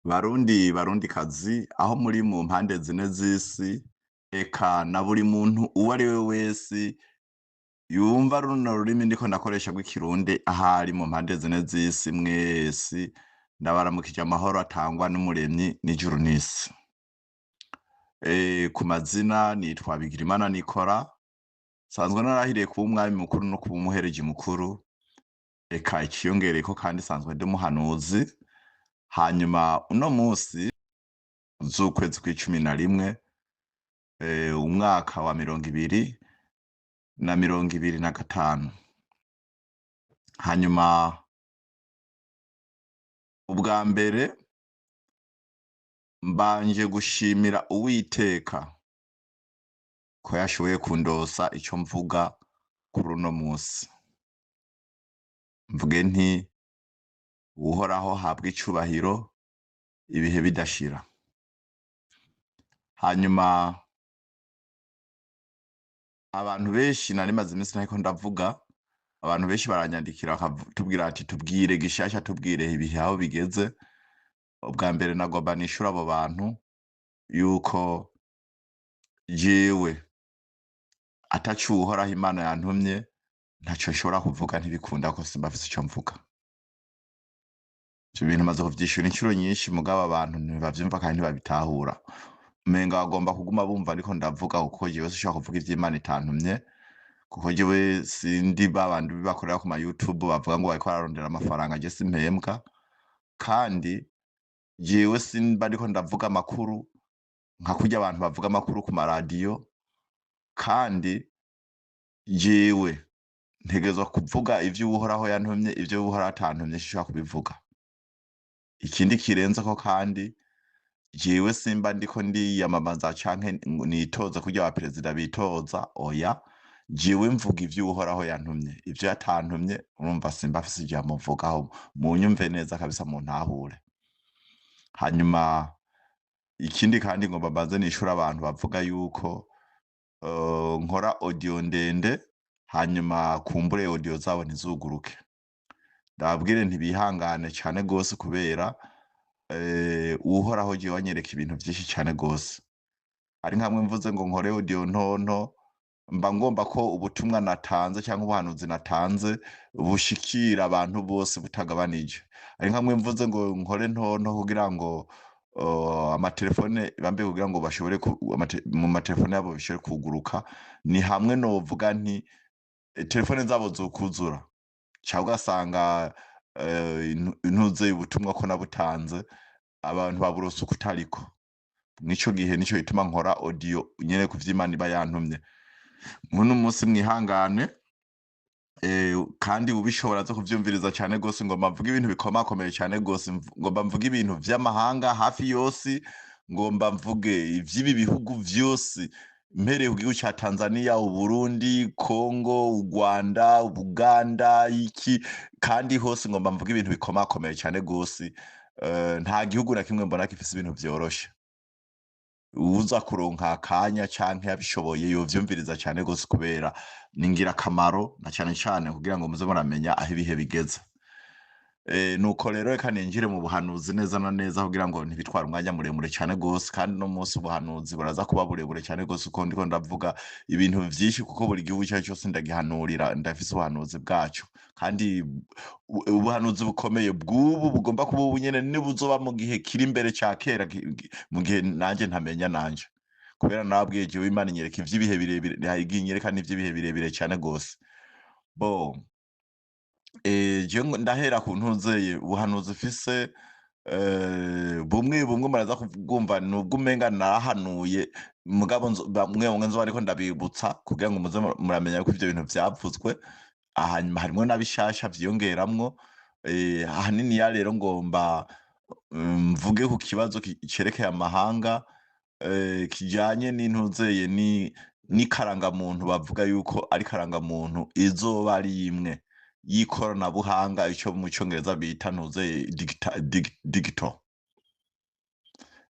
Barundi barundikazi aho muri mu mpande zine z'isi, eka na buri muntu uwo ari we wese yumva runo rurimi ndiko ndakoresha rw'ikirundi ahari mu mpande zine z'isi, mwese ndabaramukije amahoro atangwa n'umuremyi n'ijuru n'isi. Ku mazina nitwa Bigirimana Nikora, nsanzwe narahiriye kuba umwami mukuru no kuba umuhereji mukuru, eka iciyongereyeko kandi nsanzwe ndi umuhanuzi. Hanyuma uno musi z'ukwezi kw'icumi na rimwe, umwaka wa 2025. Hanyuma ubwa mbere mbanje gushimira Uwiteka ko yashoboye kundosa ico mvuga kuri uno musi. Mvuge nti Uhoraho habwe icubahiro ibihe bidashira. Hanyuma abantu benshi nari maze iminsi ntariko ndavuga, abantu benshi baranyandikira bakatubwira ati tubwire gishasha, tubwire ibihe aho bigeze. Ubwa mbere nagomba nishura abo bantu yuko jewe ataco Uhoraho Imana yantumye ntaco nshobora kuvuga, ntibikunda ko simba mfise ico mvuga. Ivyo bintu maze kuvyishura incuro nyinshi, mugabo abantu ntibavyumva kandi ntibabitahura. Umenga bagomba kuguma bumva ariko ndavuga, kuko jewe sinshobora kuvuga ivyo Imana itantumye, kuko jewe sindi babandi bakorera ku ma YouTube bavuga ngo bariko bararondera amafaranga, je simpembwa. Kandi jewe simba ndiko ndavuga amakuru nka kurya abantu bavuga amakuru ku maradiyo, kandi jewe ntegerezwa kuvuga ivyo Uhoraho yantumye, ivyo Uhoraho atantumye sinshobora kubivuga. Ikindi kirenzeko kandi, jewe simba ndiko ndiyamamaza canke nitoza kurya aba perezida bitoza, oya. Jewe mvuga ivyo Uhoraho yantumye, ivyo yatantumye urumva simba mfise ijambo mvugaho. Munyumve neza kabisa, muntahure. Hanyuma ikindi kandi ngomba mbanze nishure abantu bavuga yuko nkora audio ndende, hanyuma kumbure audio zabo ntizuguruke. Ndababwire ntibihangane cane gose, kubera Uhoraho jewe anyereka ibintu vyinshi cane gose. Ari nkamwe mvuze ngo nkore audio ntonto, mba ngomba ko ubutumwa natanze canke ubuhanuzi natanze bushikira abantu bose butagabanije. Ari nkamwe mvuze ngo nkore ntonto kugira ngo amatelefone bambe, kugira ngo bashobore mu matelefone yabo bishobore kuguruka, ni hamwe novuga nti telefone zabo zokuzura, canke ugasanga intuze ubutumwa ko nabutanze abantu baburose uko utariko. Nico gihe nico gituma nkora audio nyene ku vy'Imana iba yantumye. Muno munsi mwihangane, kandi ubishobora zo kuvyumviriza cane gose. Ngomba mvuge ibintu bikomakomeye cane gose, ngomba mvuge ibintu vy'amahanga hafi yose, ngomba mvuge ivy'ibi bihugu vyose, mpereye ku gihugu ca Tanzania, Uburundi, Congo, Urwanda, Ubuganda, iki kandi hose ngomba mvuge ibintu bikomakomeye cane gose. Nta gihugu na kimwe mbona gifise ibintu vyoroshe. Uza kuronka akanya canke yabishoboye yovyumviriza cane gose, kubera ni ngirakamaro, na cane cane kugira ngo muze muramenya aho ibihe bigeze. Nuko rero reka ninjire mu buhanuzi neza na neza kugira ngo ntibitware umwanya muremure cane gose. Kandi no munsi ubuhanuzi buraza kuba burebure cane gose, kuko ndiko ndavuga ibintu vyinshi, kuko buri gihugu ico ari cose ndagihanurira, ndafise ubuhanuzi bwaco, kandi ubuhanuzi bukomeye bw'ubu bugomba kuba ubu nyene nibuzoba mu gihe kiri imbere ca kera, mu gihe nanje ntamenya nanje, kubera nababwiye jewe Imana inyereka ivy'ibihe birebire, inyereka n'ivy'ibihe birebire cane gose. Bo jewe ndahera ku ntuzeye ubuhanuzi mfise, bumwe bumwe muraza kubwumva nubwo umenga narahanuye, mugabo bamwe bamwe nzoba ariko ndabibutsa kugira ngo muze muramenya ko ivyo bintu vyavuzwe. Hanyuma harimwo n'abishasha vyiyongeramwo. Ahaniniya rero ngomba mvuge ku kibazo cerekeye amahanga, kijanye n'intuzeye ni n'ikarangamuntu bavuga yuko ari karangamuntu izoba ari imwe y'ikoranabuhanga, ico mu congereza bita ntuzeye digital.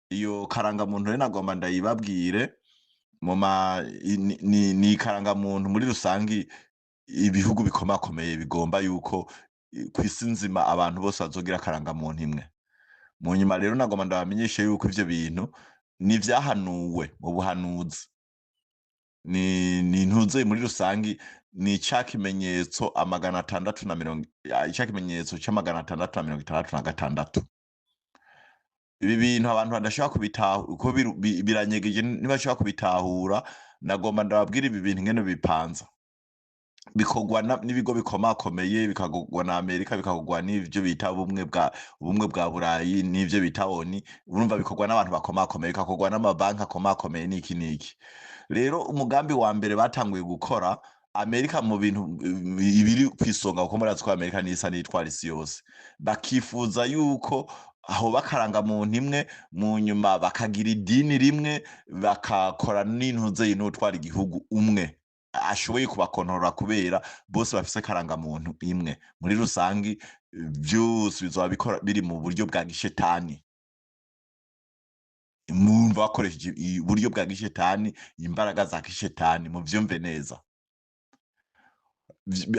Iyo karangamuntu rero nagomba ndayibabwire mu ma ni ikarangamuntu muri rusangi ibihugu bikomakomeye bigomba yuko kw'isi nzima abantu bose bazogira karangamuntu imwe. Mu nyuma rero nagomba ndabamenyeshe yuko ivyo bintu ni ivyahanuwe mu buhanuzi, ni ntuze muri rusangi, ni ca kimenyetso amagana atandatu na mirongo, ca kimenyetso c'amagana atandatu na mirongo itandatu na gatandatu. Ibi bintu abantu badashobora kubitahura uko biranyegeje, ntibashobora kubitahura. Nagomba ndababwira ibi bintu ingene bipanza, bikorwa n'ibigo bikomakomeye, bikagurwa na Amerika, bikagurwa n'ivyo bita ubumwe bwa Burayi, n'ivyo bita ONU. Urumva bikorwa n'abantu bakomakomeye, bikakorwa n'amabanki akomakomeye, n'iki n'iki. Rero umugambi wa mbere batanguye gukora, Amerika mu bintu ibiri kw'isonga, kuko murazi ko Amerika nisa n'itwara isi yose, bakifuza yuko aho bakaranga muntu imwe, mu nyuma bakagira idini rimwe, bakakora n'intuze n'utwara igihugu umwe ashoboye kubakontorora, kubera bose bafise karangamuntu imwe. Muri rusangi vyose bizoba bikora biri mu buryo bwa gishetani. Mumva bakoresheje uburyo bwa gishetani, imbaraga za gishetani, muvyumve neza.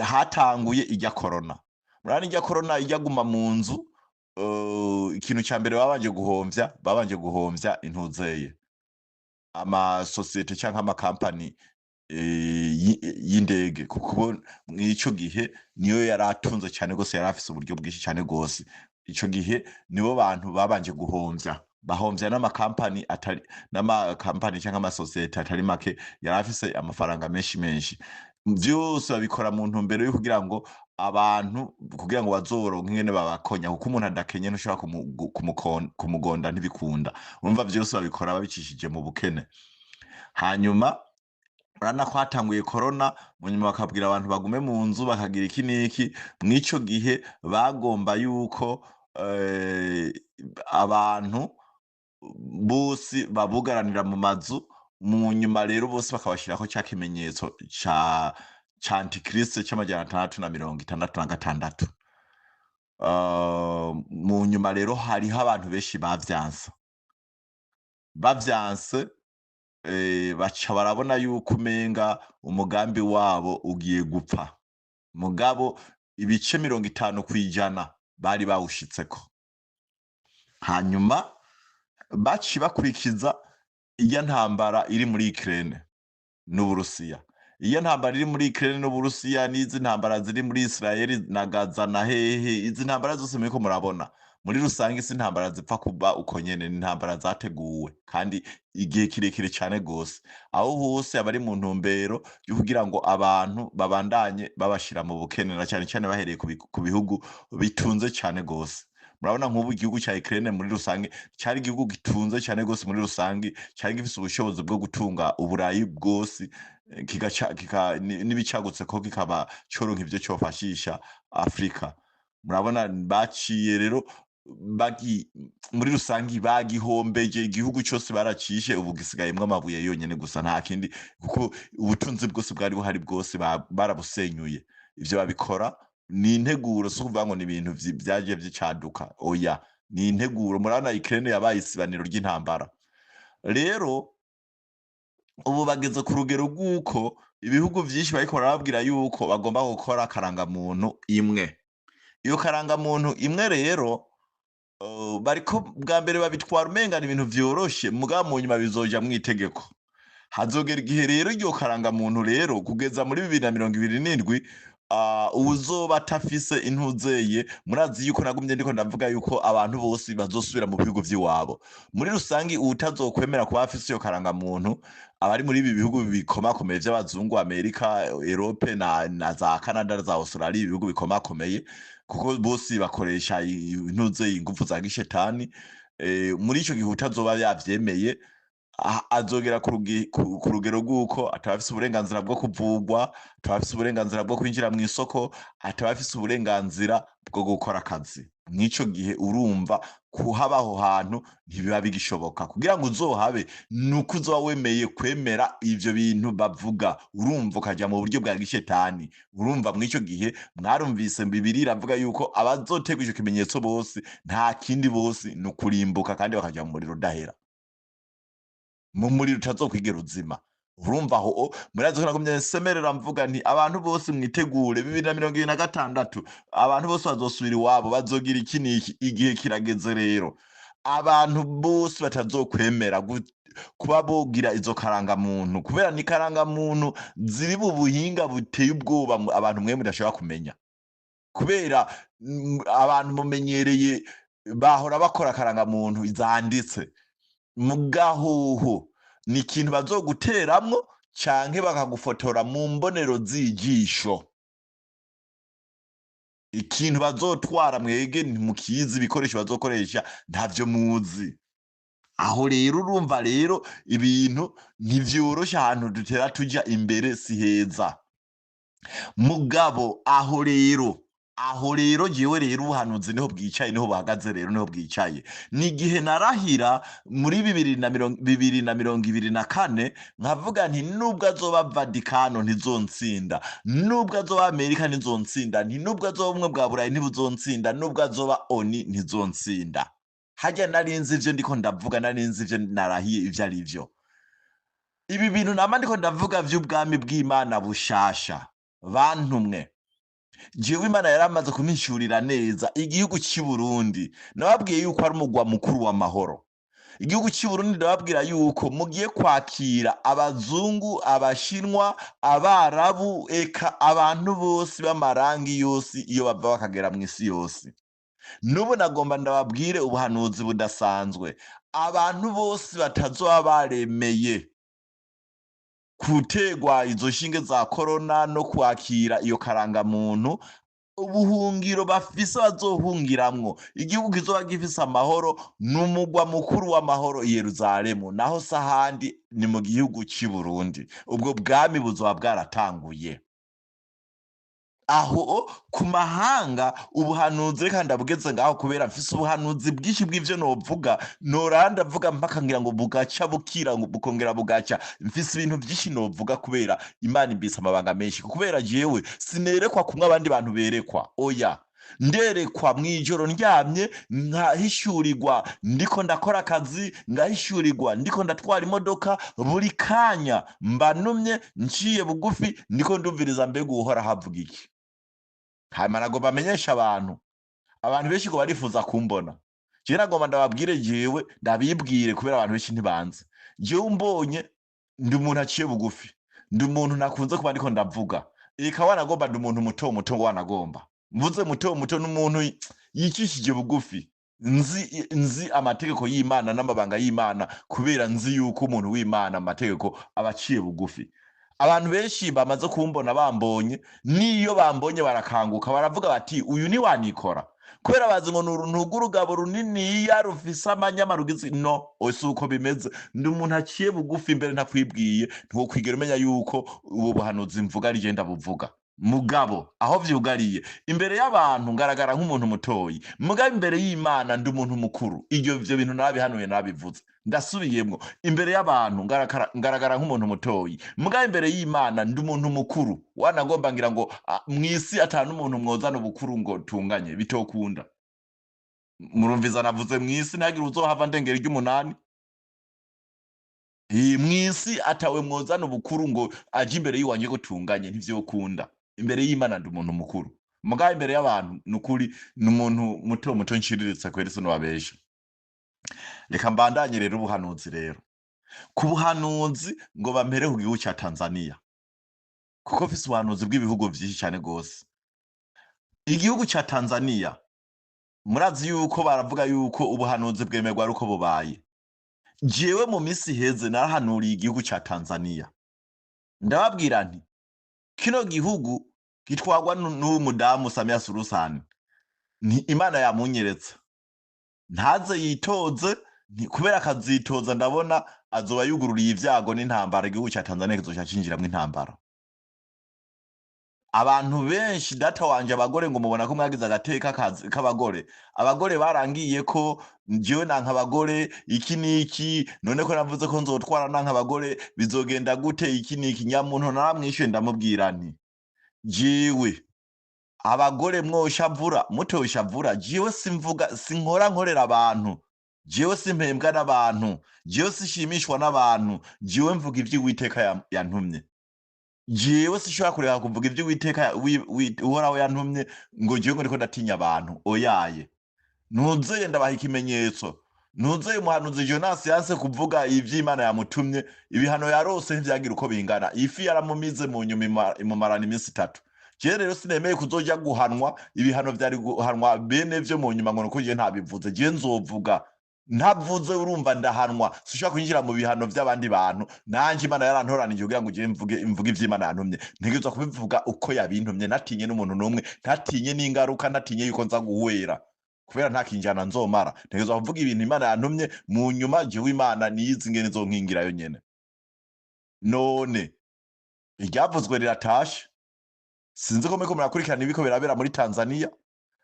Hatanguye ijya corona, murabona ijya corona ijya guma mu nzu, ikintu ca mbere babanje guhomvya intuzeye amasosiyete canke amakampani y'indege, kuko mw'ico gihe niyo yari atunze cane gose, yari afise uburyo bwinshi cane gose. Ico gihe nibo bantu babanje guhomvya, bahomvya n'amakampani atari n'amakampani canke amasosiyete atari make yari afise amafaranga menshi menshi. Vyose babikora mu ntumbero yo kugira ngo abantu, kugira ngo bazoronke ingene babakonya, kuko umuntu adakenye ntushobora kumugonda, ntibikunda. Urumva vyose babikora babicishije mu bukene. Hanyuma urabona ko hatanguye corona, mu nyuma bakabwira abantu bagume mu nzu, bakagira iki n'iki. Mw'ico gihe bagomba yuko abantu bose babugaranira mu mazu. Mu nyuma rero bose bakabashirako ca kimenyetso ca antikristo c'666. Mu nyuma rero hariho abantu benshi bavyanse, bavyanse, baca barabona yuko umenga umugambi wabo ugiye gupfa. Mugabo ibice 50% bari bawushitseko. Hanyuma baci bakurikiza iya ntambara iri muri Ukraine n'Uburusiya. Iyo ntambara iri muri Ukraine n'Uburusiya, n'izi ntambara ziri muri Israel na Gaza na hehe, izi ntambara zose muriko murabona, muri rusange si intambara zipfa kuba uko nyene, ni intambara zateguwe kandi igihe kirekire cane gose. Aho hose abari mu ntumbero yo kugira ngo abantu babandanye babashira mu bukene, na cane cane bahereye ku bihugu bitunze cane gose. Murabona nk'ubu igihugu ca Ukraine muri rusange cari igihugu gitunze cane gose, muri rusange cari gifise ubushobozi bwo gutunga Uburayi bwose, kigaca n'ibicagutse ko kikaba coronka ivyo cofashisha Afrika. Murabona baciye rero muri rusangi bagihombeje igihugu cose, baracishe, ubu gisigayemwo amabuye yonyene gusa, nta kindi, kuko ubutunzi bwose bwari buhari bwose barabusenyuye. Ivyo babikora ni integuro, si ukuvuga ngo ni ibintu vyaje vyicaduka, oya, ni integuro. Murabona Ukraine yabaye isibaniro ry'intambara. Rero ubu bageze ku rugero rw'uko ibihugu vyinshi bariko barababwira yuko bagomba gukora karangamuntu imwe. Iyo karangamuntu imwe rero, bariko bwa mbere babitwara umenga ni ibintu vyoroshe, mugabo mu nyuma bizoja mw'itegeko. Hazogera igihe rero iryo karangamuntu rero kugeza muri 2027, uwuzoba atafise intuzeye. Murazi yuko nagumye ndiko ndavuga yuko abantu bose bazosubira mu bihugu vy'iwabo. Muri rusangi uwutazokwemera kuba afise iyo karangamuntu, abari muri ibi bihugu bikomakomeye vy'abazungu, Amerika, Europe na za Canada na za Australia, ibihugu bikomakomeye, kuko bose bakoresha intuzeye, inguvu za gishetani. Muri ico gihe utazoba yavyemeye azogera ku rugero rw'uko ataba afise uburenganzira bwo kuvugwa, ataba afise uburenganzira bwo kwinjira mw'isoko, ataba afise uburenganzira bwo gukora akazi. Mw'ico gihe urumva kuhaba aho hantu ntibiba bigishoboka. Kugira ngo uzohabe nuko uzoba wemeye kwemera ivyo bintu bavuga, urumva ukaja mu buryo bwa gishetani. Urumva mw'ico gihe mwarumvise Bibiliya iravuga yuko abazotegwa ico kimenyetso bose nta kindi, bose ni ukurimbuka kandi bakaja mu muriro udahera, mu muriro utazokwigera uzima. Urumva aho murazi ko nagumye nsemerera mvuga nti abantu bose mwitegure, 2026 abantu bose bazosubira iwabo, bazogira iki n'iki. Igihe kirageze rero. Abantu bose batazokwemera kuba bogira izo karangamuntu, kubera ni karangamuntu ziri mu buhinga buteye ubwoba abantu mwe mudashobora kumenya, kubera abantu mumenyereye bahora bakora karangamuntu zanditse mu gahuhu, ni ikintu bazoguteramwo canke bakagufotora mu mbonero z'ijisho. Ikintu bazotwara mwege ntimukizi, ibikoresho bazokoresha ntavyo muzi. Aho rero urumva rero ibintu ntivyoroshe, ahantu dutera tuja imbere si heza. Mugabo aho rero jewe rero ubuhanuzi niho bwicaye, niho buhagaze rero, niho bwicaye. Ni igihe narahira muri 2024 nkavuga nti nubwo azoba Vatikano ntizonsinda, nubwo azoba Amerika ntizonsinda, nti nubwo azoba Ubumwe bwa Burayi ntibuzonsinda, nubwo azoba ONU ntizonsinda. Harya narinzi ivyo ndiko ndavuga, narinzi ivyo narahiye ivyo ari vyo. Ibi bintu nama ndiko ndavuga vy'ubwami bw'Imana bushasha, bantumwe jewe Imana yaramaze kumpishurira neza igihugu cy'i Burundi. Nababwiye yuko ari umugwa mukuru w'amahoro igihugu cy'i Burundi. Ndababwira yuko mugiye kwakira abazungu, abashinwa, abarabu, eka abantu bose b'amarangi yose, iyo bava bakagera mu isi yose. N'ubu nagomba ndababwire ubuhanuzi budasanzwe: abantu bose batazoba baremeye kutegwa izo shinge za korona no kwakira iyo karangamuntu, ubuhungiro bafise bazohungiramwo, igihugu kizoba gifise amahoro n'umugwa mukuru w'amahoro i Yeruzalemu, naho se ahandi ni mu gihugu cy'i Burundi. Ubwo bwami buzoba bwaratanguye. Aho ku mahanga ubuhanuzi reka ndabugeze ngaho, kubera mfise ubuhanuzi bwinshi bw'ivyo novuga, norara ndavuga mpaka ngira ngo bugaca bukira, ngo bukongera bugaca. Mfise ibintu byinshi novuga kubera Imana imbise amabanga menshi, kubera jewe sinerekwa kumwe abandi bantu berekwa. Oya, nderekwa mw'ijoro ndyamye, nkahishurirwa ndiko ndakora akazi, ngahishurirwa ndiko ndatwara imodoka. Buri kanya mba numye nciye bugufi, ndiko ndumviriza mbega Uhoraho havuga iki. Hanyuma nagomba amenyesha abantu benshi ngo barifuza kumbona. Jewe nagomba ndababwire, jewe ndabibwire, kubera abantu benshi ntibanze. Jewe umbonye ndi umuntu aciye bugufi, ndi umuntu nakunze kuba ndiko ndavuga. Eka wanagomba ndi umuntu muto muto, wanagomba mvuze muto muto, n'umuntu yicishije bugufi. Nzi amategeko y'Imana n'amabanga y'Imana, kubera nzi yuko umuntu w'Imana amategeko aba aciye bugufi. Abantu benshi bamaze kumbona, bambonye, niyo bambonye barakanguka, baravuga bati: "Uyu ni wanikora?" Kubera bazi ngo ni uruntu rw'urugabo runiniya rufise amanyama rugize. No si uko bimeze, ndi umuntu aciye bugufi. Imbere ntakwibwiye ntiwokwigera umenya yuko ubu buhanuzi mvuga ari je ndabuvuga. Mugabo aho vyugariye imbere y'abantu ngaragara nk'umuntu mutoyi, mugabo imbere y'Imana ndi umuntu mukuru. Ivyo bintu nabihanuye, nabivuze, ndasubiyemwo: imbere y'abantu ngaragara nk'umuntu mutoyi, mugabo imbere y'Imana ndi umuntu mukuru. Wanagomba ngira ngo mw'isi ata n'umuntu mwozana ubukuru ngo tunganye, bitokunda. Murumviza, navuze mw'isi, ntihagire uzohava ndengera iry'umunani. Mw'isi atawe mwozana ubukuru ngo aje imbere y'iwanje ngo tunganye, ntivyokunda. Imbere y'Imana ndi umuntu mukuru, mugabo imbere y'abantu nukuri ni umuntu muto muto nciriritse kweri, sinobabesha. Reka mbandanye rero ubuhanuzi. Rero ku buhanuzi ngo bampere ku gihugu ca Tanzania, kuko mfise ubuhanuzi bw'ibihugu vyinshi cane gose. Igihugu ca Tanzania, murazi yuko baravuga yuko ubuhanuzi bwemerwa ari uko bubaye. Jewe mu misi iheze narahanuriye igihugu ca Tanzania, ndababwira nti kino gihugu gitwarwa n'uwo mudamu Samia Suluhu Hassan, ni Imana yamunyeretse ntaze yitoze, kubera akazitoza ndabona azoba yugururiye ivyago n'intambara. Igihugu ca Tanzania kizoca cinjiramwo intambara. Abantu benshi, data wanje, abagore ngo mubona ko mwagize agateka k'abagore. Abagore barangiye ko jewe nanka abagore iki niki, none ko navuze ko nzotwara nanka abagore, bizogenda gute iki niki? Nyamuntu naramwishuye, ndamubwira nti jewe abagore mwoshavura mutoshavura, jewe simvuga, sinkora nkorera abantu, jewe simpembwa n'abantu, jewe sishimishwa n'abantu, jewe mvuga ivy'Uwiteka yantumye. Jewe sishobora kureka kuvuga ivyo Uwiteka Uhoraho yantumye ngo jewe ngo ndiko ndatinya abantu. Oyaye, ntuzeye ndabaha ikimenyetso. Ntuze umuhanuzi Jonas yanse kuvuga ivy'Imana yamutumye, ibihano yarose ntivyagira uko bingana. Ifi yaramumize mu nyuma imumarana iminsi 3. Jewe rero sinemeye kuzoja guhanwa ibihano vyari guhanwa bene vyo mu nyuma ngo nuko jewe ntabivuze. Jewe nzovuga, ntavuze urumva ndahanwa, sinshobora kwinjira mu bihano vy'abandi bantu. Nanje Imana yarantoranije kugira ngo jewe mvuge ivy'Imana yantumye. Ntegerezwa kubivuga uko yabintumye, ntatinye n'umuntu n'umwe, ntatinye n'ingaruka, ntatinye yuko nza guhwera, kubera nta kinjana nzomara. Ntegerezwa kuvuga ibintu Imana yantumye, mu nyuma jewe Imana niyizi ingene izonkingira yo nyene. None iryavuzwe riratashe, sinzi ko muriko murakurikirana ibiko birabera muri Tanzania.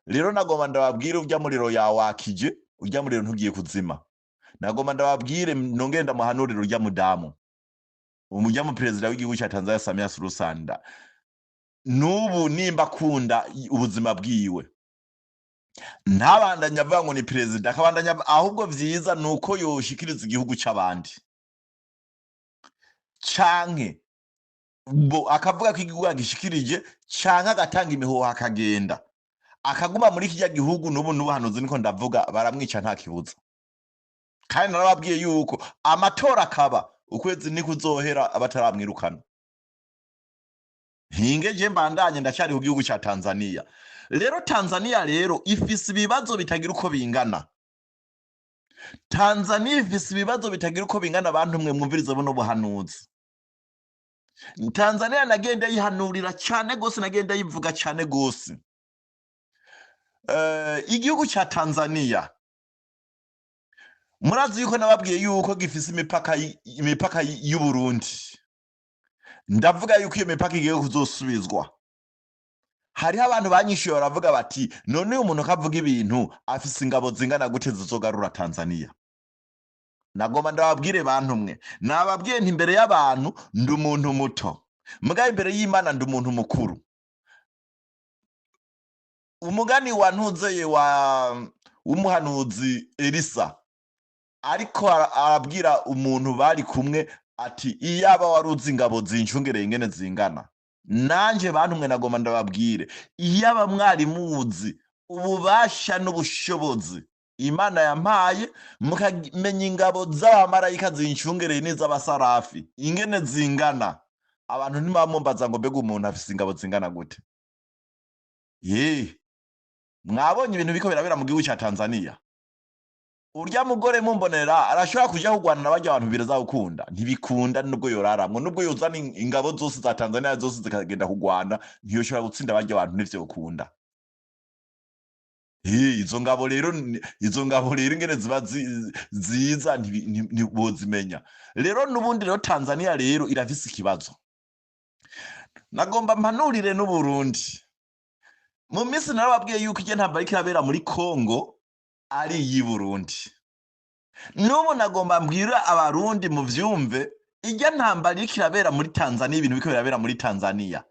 Rero nagomba ndababwire, urya muriro yawakije, urya muriro ntugiye kuzima. Nagomba ndababwire, nongere ndamuhanurire urya mudamu, umurya mu perezida w'igihugu cya Tanzania, Samia Suluhu Hassan. N'ubu nimba akunda ubuzima bwiwe, ntabandanya avuga ngo ni perezida, akabandanya ahubwo vyiza nuko yoshikiriza igihugu c'abandi, canke bo akavuga ko igihugu yagishikirije, canke agatanga imihoho akagenda akaguma muri kirya gihugu. N'ubu n'ubuhanuzi niko ndavuga, baramwica nta kibuza. Kandi narababwiye yuko amatora akaba ukwezi nikuzohera abataramwirukana. Hinge je mbandanye, ndacyari ku gihugu ca Tanzania. Rero Tanzania rero ifise ibibazo bitagira uko bingana. Tanzania ifise ibibazo bitagira uko bingana. Abantu mwe mwumvirize buno buhanuzi, Tanzania nagenda yihanurira cyane gose, nagenda yivuga cyane gose. Igihugu ca Tanzania murazi yuko nababwiye yuko gifise imipaka y'u Burundi. Ndavuga yuko iyo mipaka igiye kuzosubizwa. Hariho abantu banyishuye baravuga bati: "None uyu muntu kavuga ibintu afise ingabo zingana gute zizogarura Tanzania?" Nagomba ndababwire bantu mwe, nababwiye nti imbere y'abantu ndi umuntu muto, mugabo imbere y'Imana ndi umuntu mukuru. Umugani wa ntuzeye wa w'umuhanuzi Elisa, ariko arabwira umuntu bari kumwe ati: "Iyaba wari uzi ingabo zincungereye ingene zingana." Nanje bantu mwe nagomba ndababwire, iyaba mwari muzi ububasha n'ubushobozi Imana yampaye, mukamenya ingabo z'abamarayika zincungereye n'iz'abasarafi ingene zingana, abantu ntibamumbaza ngo: "Mbega umuntu afise ingabo zingana gute?" Ye mwabonye ibintu biriko birabera mu gihugu ca Tanzania. Urya mugore mumbonera arashobora kuja kurwana na barya abantu, birazawukunda ntibikunda. Nubwo yoraramwo, nubwo yozana ingabo zose za Tanzania zose zikagenda kurwana, ntiyoshobora gutsinda barya abantu, nivyo ukunda. Izo ngabo rero izo ngabo rero ingene ziba ziza ntibozimenya. Rero n'ubundi rero Tanzania rero irafise ikibazo. Nagomba mpanurire n'Uburundi. Mu minsi narababwiye yuko iryo ntambara iriko irabera muri Congo ari iy'i Burundi. N'ubu nagomba mbwira Abarundi muvyumve, irya ntambara iriko irabera muri Tanzania, ibintu biriko birabera muri Tanzania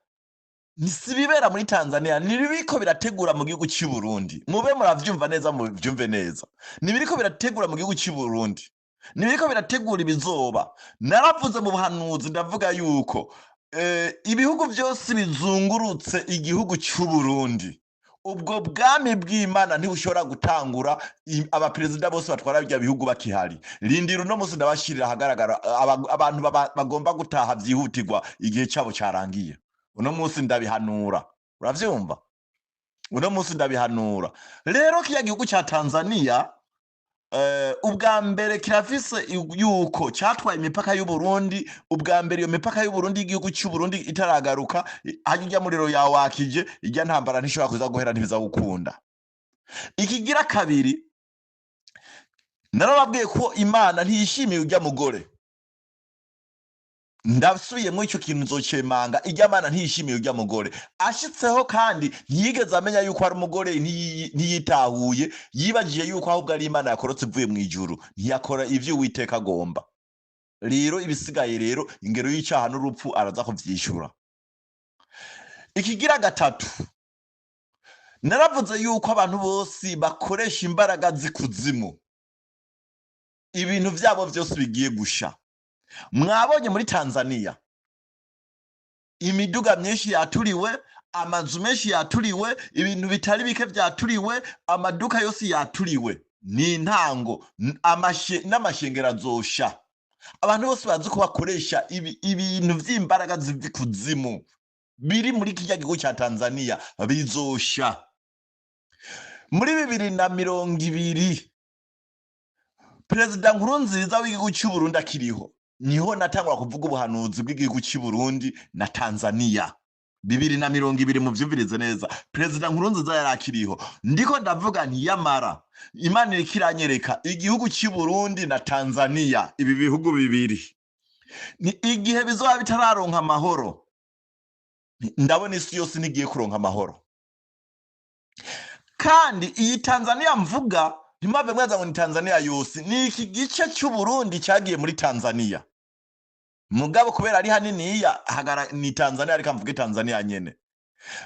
si ibibera muri Tanzania, ni ibiriko birategura mu gihugu cy'u Burundi. Mube muravyumva neza, muvyumve neza, ni ibiriko birategura mu gihugu cy'u Burundi, ni ibiriko birategura ibizoba. Naravuze mu buhanuzi, ndavuga yuko ibihugu byose bizungurutse igihugu cy'u Burundi, ubwo bwami bw'Imana ntibushobora gutangura abaperezida bose batwara bya bihugu bakihari. Rindira uno munsi ndabashirira ahagaragara abantu bagomba gutaha byihutirwa, igihe cyabo cyarangiye. Uno munsi ndabihanura, uravyumva, uno munsi ndabihanura. Rero kiya gihugu cya Tanzania, ubwa mbere kirafise yuko cyatwaye imipaka y'u Burundi. Ubwa mbere iyo mipaka y'u Burundi, y'igihugu cy'u Burundi itaragaruka, hajya ijya muriro yawakije, ijya ntambara ntishobora kuza guhera, ntibiza gukunda. Ikigira kabiri, narababwiye ko Imana ntiyishimiye ujya mugore. Ndasubiyemo icyo kintu nzocemanga, ijya Mana ntiyishimiye ujya mugore ashitseho, kandi ntiyigeze amenya yuko ari umugore, ntiyitahuye, yibagiye yuko ahubwo ari Imana yakorotse ivuye mu ijuru. Ntiyakora ivyo Uwiteka agomba. Rero ibisigaye rero, ingero y'icyaha n'urupfu, araza kuvyishura. Ikigira gatatu, naravuze yuko abantu bose bakoresha imbaraga z'ikuzimu, ibintu vyabo vyose bigiye gusha. Mwabonye muri Tanzania imiduga myinshi yaturiwe, amazu menshi yaturiwe, ibintu bitari bike vyaturiwe, amaduka yose yaturiwe. Ni intango n'amashengero azosha. Abantu bose bazi ko bakoresha ibintu vy'imbaraga ziva ikuzimu biri muri kirya gihugu ca Tanzania bizosha. Muri 2020, Perezida Nkurunziza w'igihugu cy'u Burundi akiriho, niho natangura kuvuga ubuhanuzi bw'igihugu cy'u Burundi na Tanzania. 2020, muvyumvirize neza, Perezida Nkurunziza yari akiriho, ndiko ndavuga ntiyamara Imana iriko iranyereka igihugu cy'u Burundi na Tanzania. Ibi bihugu bibiri ni igihe bizoba bitararonka amahoro, ndabona isi yose ntigiye kuronka amahoro. Kandi iyi Tanzania mvuga, ntimwave mwaza ngo ni Tanzania yose, ni iki gice cy'u Burundi cyagiye muri Tanzania. Mugabo kubera ari haniniya hagara ni Tanzania, ariko mvuge Tanzania nyene.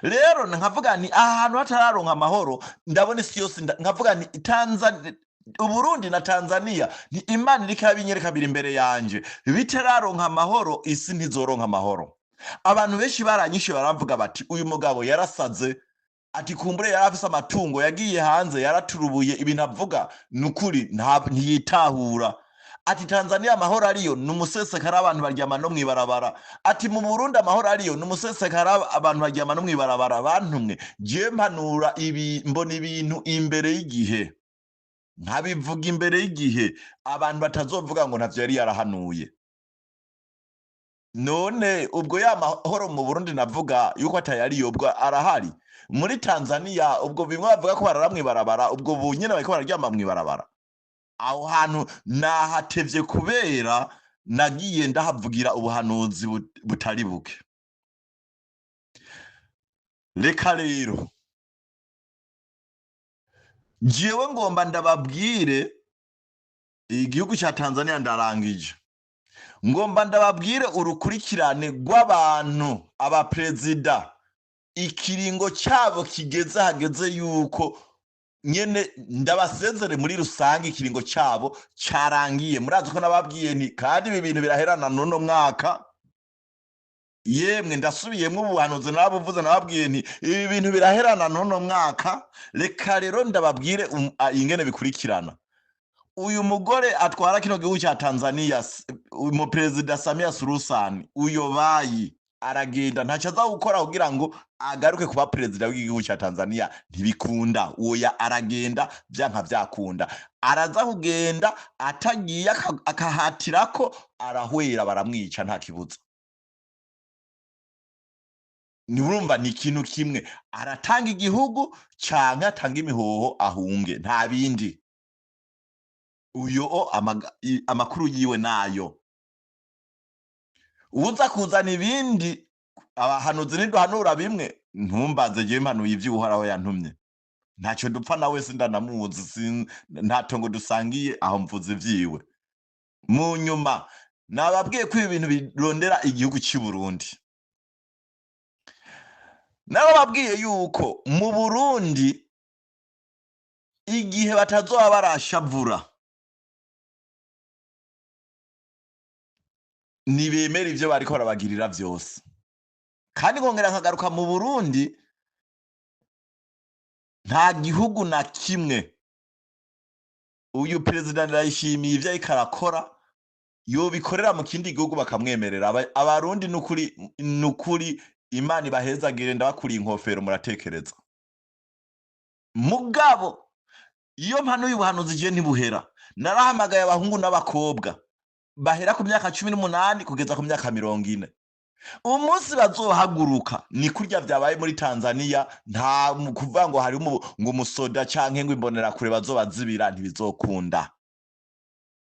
Rero nkavuga nti aha hantu hatararonka amahoro, ndabona isi yose nkavuga nti Tanzania, Uburundi na Tanzania, ni Imana iriko irabinyereka biri imbere yanje, bitararonka amahoro isi ntizoronka amahoro. Abantu benshi baranyishe, baravuga bati uyu mugabo yarasaze, ati kumbure yari afise amatungo, yagiye hanze yaraturubuye, ibintu avuga nukuri ntiyitahura. Ati Tanzania amahoro ariyo ni umusesekara, abantu baryama no mwibarabara. Ati mu Burundi amahoro ariyo ni umusesekara, abantu baryama no mwibarabara. Bantumwe je mpanura ibi, mbona ibintu imbere y'igihe, nkabivuga imbere y'igihe, abantu batazovuga ngo ntavyo yari yarahanuye. None ubwo ya mahoro mu Burundi navuga yuko atayariyo, ubwo arahari muri Tanzania? Ubwo bimwe bavuga ko barara mwibarabara, ubwo bunyene bariko bararyama mwibarabara. Aho hantu nahatevye kubera nagiye ndahavugira ubuhanuzi butari buke. Reka rero jewe ngomba ndababwire igihugu cya Tanzania, ndarangije, ngomba ndababwire urukurikirane rw'abantu, abaperezida ikiringo cyabo kigeze, hageze yuko nyene ndabasezere muri rusange, ikiringo cyabo cyarangiye. Murazi ko nababwiye nti kandi ibi bintu biraherana n'uno mwaka. Yemwe, ndasubiyemwo ubuhanuzi narabuvuze, nababwiye nti ibi bintu biraherana n'uno mwaka. Reka rero ndababwire ingene bikurikirana. Uyu mugore atwara kino gihugu cya Tanzania, umuperezida Samia Suluhu Hassan, uyo bayi aragenda, ntacyo aza gukora kugira ngo agaruke kuba perezida w'igihugu cya Tanzania, ntibikunda. Oya, aragenda byanka byakunda, araza kugenda. Atagiye akahatirako arahwera, baramwica, nta kibuza. Ntiwumva, ni ikintu kimwe: aratanga igihugu canke atanga imihoho ahunge, nta bindi. Uyo amakuru yiwe nayo uza kuzana ibindi. Abahanuzi ntiduhanura bimwe, ntumbaze jewe, mpanuye ivyo Uhoraho yantumye. Ntacyo dupfa nawe, sindanamuzi, nta tongo dusangiye, aho mvuze ivyiwe. Mu nyuma nababwiye ko ibi bintu birondera igihugu cy'i Burundi. Narababwiye yuko mu Burundi igihe batazoba barashavura, ntibemera ivyo bariko barabagirira vyose. Kandi nkongera nkagaruka mu Burundi, nta gihugu na kimwe uyu perezida Ndayishimiye ivyo ariko arakora yobikorera mu kindi gihugu bakamwemerera. Abarundi nukuri, nukuri Imana ibahezagire, ndabakuriye inkofero, muratekereza. Mugabo iyo mpanuye ubuhanuzi je ntibuhera. Narahamagaye abahungu n'abakobwa bahera ku myaka 18 kugeza ku myaka 40. Umunsi bazohaguruka ni kurya vyabaye muri Tanzania. Nta kuvuga ngo hari ngo umusoda canke ngo imbonerakure bazobazibira, ntibizokunda.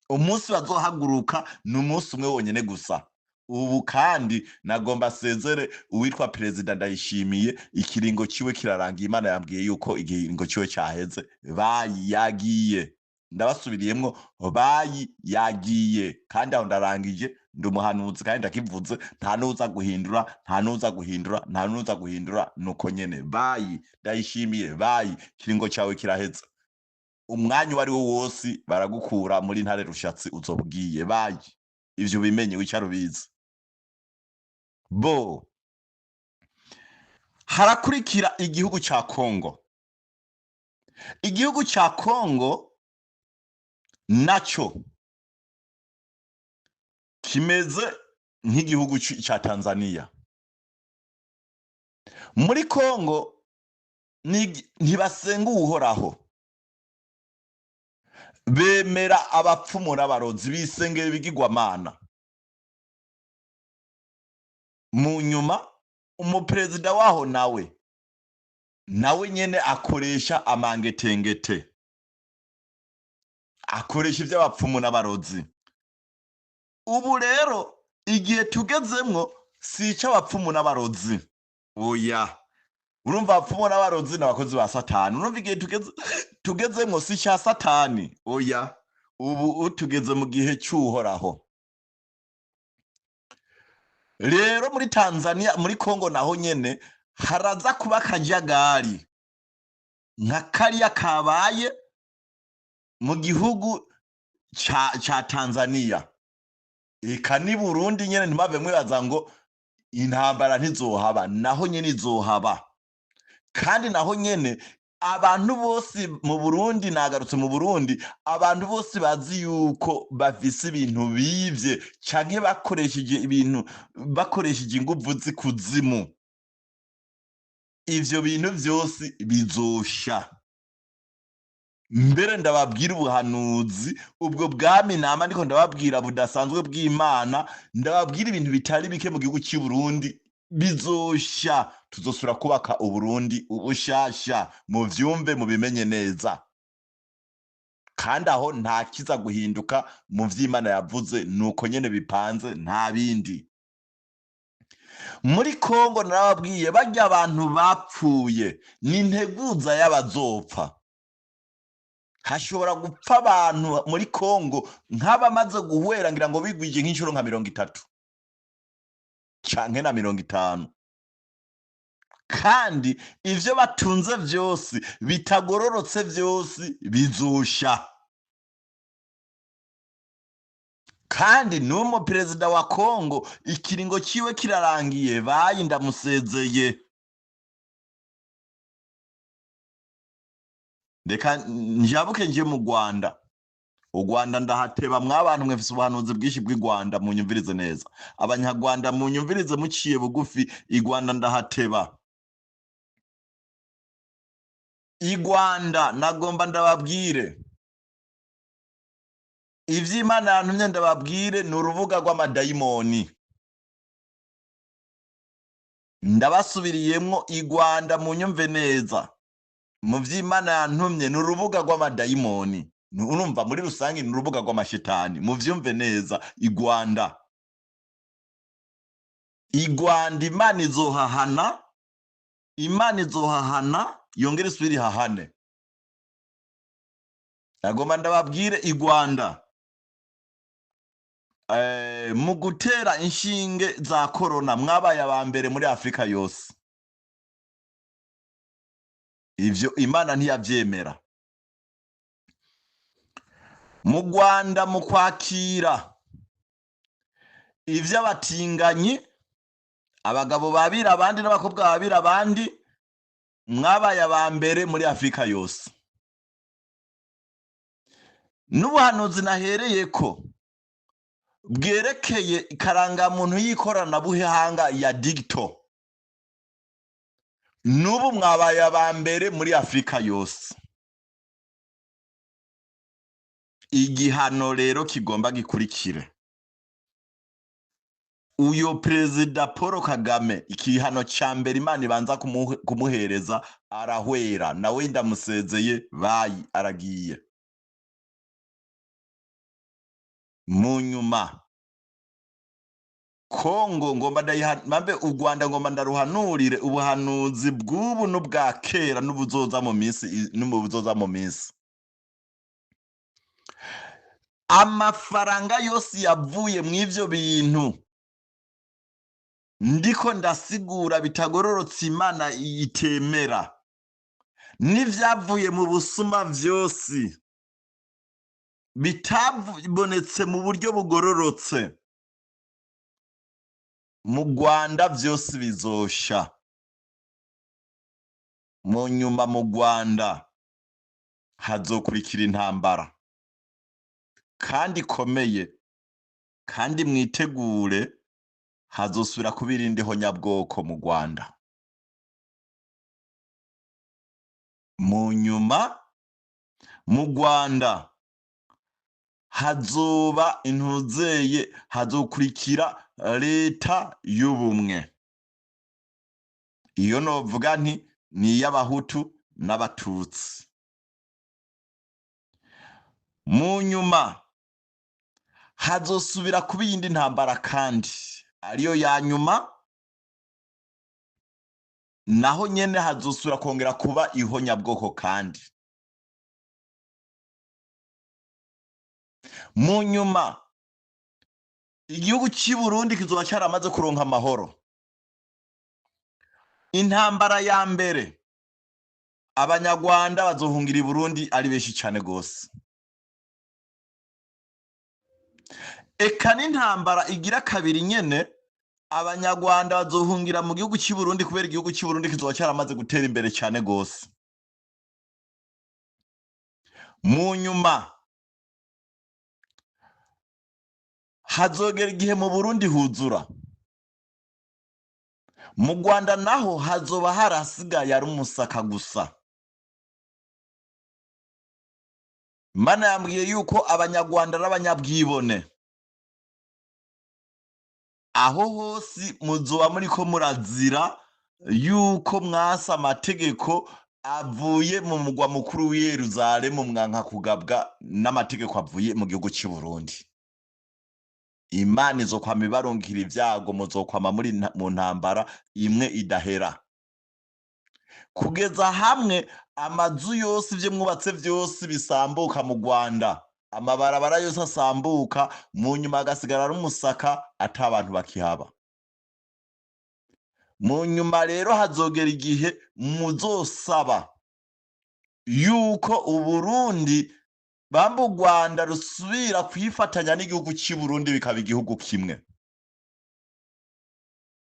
Umunsi bazohaguruka ni umunsi umwe wonyene gusa. Ubu kandi nagomba sezere uwitwa Perezida Ndayishimiye, ikiringo ciwe kirarangiye. Imana yambwiye yuko ikiringo ciwe caheze, bayagiye. Ndabasubiriyemwo, bayiyagiye. Kandi aho ndarangije, ndi umuhanuzi kandi ndakivuze, nta nuza guhindura, nta nuza guhindura, nta nuza guhindura, nuko nyene. Bayi Ndayishimiye, bayi, kiringo cawe kiraheze. Umwanya uwo ari wo wose baragukura muri Ntare Rushatsi, uzobwiye. Bayi, ivyo bimenye, wicara ubizi. Bo harakurikira igihugu ca Kongo. Igihugu ca Kongo Naco kimeze nk'igihugu ca Tanzania. Muri Kongo ntibasenga Uhoraho, bemera abapfumu n'abarozi, bisengera ibigirwamana. Mu nyuma umuperezida waho nawe nyene akoresha amangetengete, akoresha ivy'abapfumu n'abarozi. Ubu rero igihe tugezemwo si ic'abapfumu n'abarozi, oya. Urumva, abapfumu n'abarozi n'abakozi ba Satani. Urumva, igihe tugezemwo si ica Satani, oya. Ubu tugeze mu gihe c'Uhoraho. Rero muri Tanzania, muri Kongo naho nyene haraza kuba akajagari nka kariya kabaye mu gihugu ca Tanzania. Eka ni Burundi nyene, ntimave mwibaza ngo intambara ntizohaba, naho nyene izohaba. Kandi naho nyene abantu bose mu Burundi, nagarutse mu Burundi, abantu bose bazi yuko bafise ibintu bivye canke bakoresheje ibintu, bakoresheje inguvu z'ikuzimu, ivyo bintu vyose bizosha. Mbere ndababwira ubuhanuzi, ubwo bwami nama ndiko ndababwira budasanzwe bw'Imana, ndababwira ibintu bitari bike mu gihugu cy'i Burundi bizosha. Tuzosubira kubaka Uburundi ubushasha, muvyumve, mubimenye neza. Kandi aho nta kiza guhinduka mu vy'Imana yavuze, nuko nyene bipanze, nta bindi. Muri Kongo narababwiye, barya abantu bapfuye ni integuza y'abazopfa. Hashobora gupfa abantu muri Kongo nk'abamaze guhwera, ngira ngo bigwije nk'inshuro nka 30 canke na 50. Kandi ivyo batunze vyose bitagororotse vyose bizosha. Kandi n'umwe perezida wa Kongo ikiringo ciwe kirarangiye, bayi ndamusezeye. Reka njabuke nje mu Rwanda. U Rwanda ndahateba mwabantu mwe, mfise ubuhanuzi bwinshi bw'i Rwanda, munyumvirize neza. Abanyarwanda munyumvirize muciye bugufi, i Rwanda ndahateba. I Rwanda nagomba ndababwire ivy'Imana yantumye, ndababwire ni urubuga rw'amadayimoni. Ndabasubiriyemwo, i Rwanda munyumve neza, mu vy'Imana yantumye ni urubuga rw'amadayimoni. Urumva, muri rusange ni urubuga rw'amashetani, muvyumve neza. I Rwanda, i Rwanda Imana izohahana, Imana izohahana yongere isubire ihahane. Nagomba ndababwire i Rwanda, mu gutera inshinge za corona mwabaye aba mbere muri Afrika yose. Ivyo Imana ntiyavyemera. Mu Rwanda mu kwakira ivy'abatinganyi, abagabo babira abandi n'abakobwa babira abandi, mwabaye aba mbere muri Afrika yose. N'ubuhanuzi nahereyeko bwerekeye ikarangamuntu y'ikoranabuhanga ya digital, n'ubu mwabaye aba mbere muri Afrika yose. Igihano rero kigomba gikurikire uyo perezida Paul Kagame, igihano ca mbere Imana ibanza kumuhereza, arahwera, nawe ndamusezeye, bayi aragiye. Mu nyuma Kongo ngomba ndayihambambe, u Rwanda ngomba ndaruhanurire ubuhanuzi bw'ubu n'ubwa kera n'ubuzoza mu minsi, n'ubuzoza mu minsi. Amafaranga yose yavuye mw'ivyo bintu ndiko ndasigura bitagororotse Imana itemera, n'ivyavuye mu busuma vyose bitabonetse mu buryo bugororotse, mu Rwanda vyose bizosha. Mu nyuma mu Rwanda hazokurikira intambara. Kandi ikomeye, kandi mwitegure, hazosubira kuba irindi honyabwoko mu Rwanda. Mu nyuma mu Rwanda hazoba intuzeye, hazokurikira leta y'ubumwe. Iyo novuga nti ni iy'Abahutu n'Abatutsi. Mu nyuma hazosubira kuba iyindi ntambara, kandi ariyo ya nyuma. Naho nyene hazosubira kongera kuba ihonyabwoko. Kandi mu nyuma igihugu cy'i Burundi kizoba cyaramaze kuronka amahoro. Intambara ya mbere, Abanyarwanda bazohungira i Burundi ari benshi cyane gose. Eka n'intambara igira kabiri nyene, Abanyarwanda bazohungira mu gihugu cy'i Burundi, kubera igihugu cy'i Burundi kizoba cyaramaze gutera imbere cyane gose. Mu nyuma hazogera igihe mu Burundi huzura, mu Rwanda naho hazoba harasigaye ari umusaka gusa. Mana yambwiye yuko Abanyarwanda n'abanyabwibone, aho hose muzoba muriko murazira yuko mwasa amategeko avuye mu mugwa mukuru w'i Yerusalemu, mwanka kugabwa n'amategeko avuye mu gihugu cy'i Burundi. Imana izokwama ibarungikira ibyago, muzokwama muri mu ntambara imwe idahera, kugeza hamwe amazu yose, ibyo mwubatse byose bisambuka mu Rwanda, amabarabara yose asambuka, mu nyuma hagasigara ari umusaka, ata abantu bakihaba. Mu nyuma rero hazogera igihe muzosaba yuko Uburundi bamba u Rwanda rusubira kwifatanya n'igihugu cy'i Burundi, bikaba igihugu kimwe.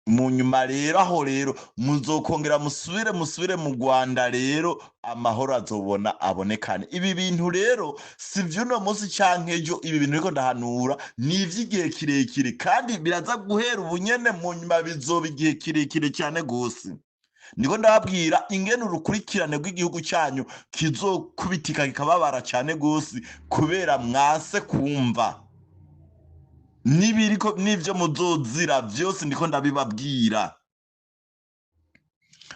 Mu nyuma rero aho rero muzokongera musubire mu Rwanda, rero amahoro azobona abonekane. Ibi bintu rero si vy'uno munsi canke ejo, ibi bintu riko ndahanura ni ivy'igihe kirekire, kandi biraza guhera ubunyene, mu nyuma bizoba igihe kirekire cyane gose. Niko ndababwira ingene urukurikirane rw'igihugu cyanyu kizokubitika kikababara cyane gose, kubera mwase kumva n'ibiriko n'ivyo muzozira vyose. Ndiko ndabibabwira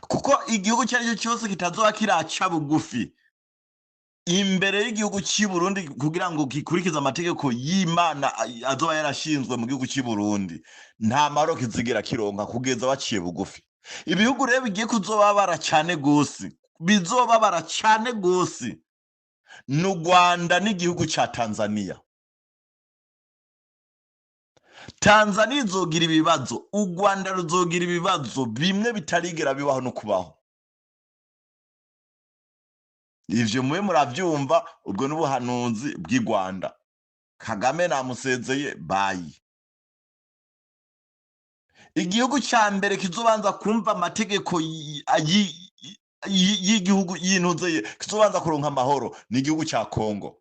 kuko igihugu icyo ari cyo cyose kitazoba kiraca bugufi imbere y'igihugu cy'i Burundi kugira ngo gikurikize amategeko y'Imana azoba yarashinzwe mu gihugu cy'i Burundi, nta mahoro kizigira kironka kugeza baciye bugufi. Ibihugu rero bigiye kuzobabara cyane gose, bizobabara cyane gose, ni u Rwanda n'igihugu cya Tanzania. Tanzania izogira ibibazo, u Rwanda ruzogira ibibazo bimwe bitarigera bibaho no kubaho. Ivyo mube muravyumva, ubwo n'ubuhanuzi bw'i Rwanda. Kagame namusezeye bayi. Igihugu cya mbere kizobanza kumva amategeko y'igihugu y'intuze, kizobanza kuronka amahoro, ni igihugu cya Kongo.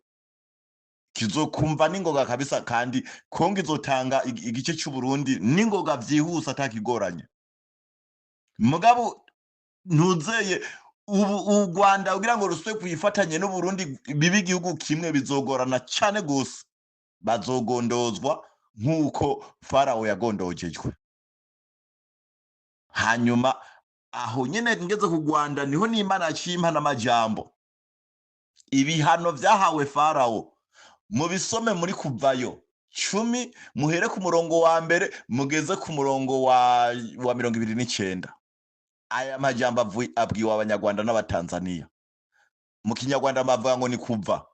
Kizokumva n'ingoga kabisa, kandi Kongo izotanga igice cy'u Burundi n'ingoga vyihuse atakigoranye. Mugabo ntuzeye ubu u Rwanda kugira ngo rusube kuyifatanye n'u Burundi bibe igihugu kimwe bizogorana cyane gose. Bazogondozwa nk'uko Farawo yagondojejwe. Hanyuma aho nyene ngeze ku Rwanda, niho n'Imana yaciye impa n'amajambo. Ibihano vyahawe Farawo mubisome muri Kuvayo 10, muhere ku murongo wa mbere mugeze ku murongo wa 29. Aya majambo abwiwe Abanyarwanda n'Abatanzania. Mu Kinyarwanda bavuga ngo ni Kuva